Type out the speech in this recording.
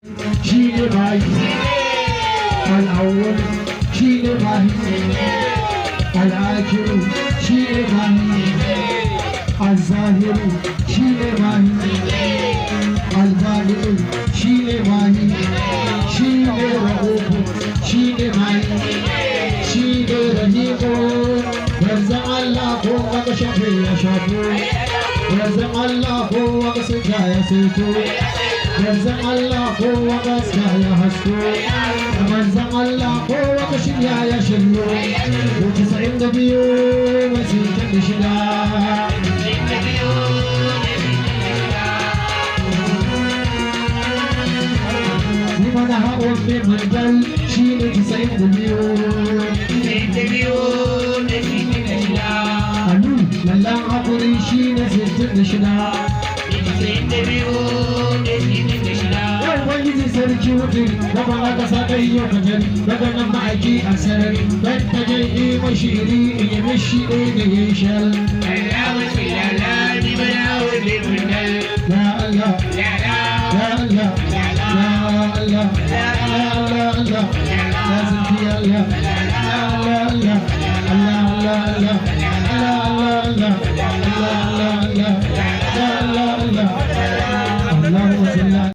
Shi ne mahi, al'awwal shi ne mahi, al'akiru shi ne mahi, al-zahiru shi ne mahi, al-baɗinu shi ne mahi, shi ne ra'ufu, shi ne mahi, shi ne rahimu. Manzon Allah ko aka shafe ya shafo, manzon Allah ko aka saka ya seto, manzon Allah ko aka haska ya hasko, manzon Allah ko aka shirya ya shiryo. Ko 92 mai 66. Ni mana haɓon mai mandal shi ne 92. 92 da 66. Alu lallan haƙuri shi ne 66. 92 da 66. Yau Ubangiji sarki wuce, gaba aka sa kai yau ka jari, daga nan ma'aiki a sarari, dan ta je yi mashiri, in yi mishi ɗaya da ya yi shal. Allahu salala ni mana wani mundal. Ya Allah, La la ya Allah, la ya Allah, ya Allah, Allah, ya sarki Allah,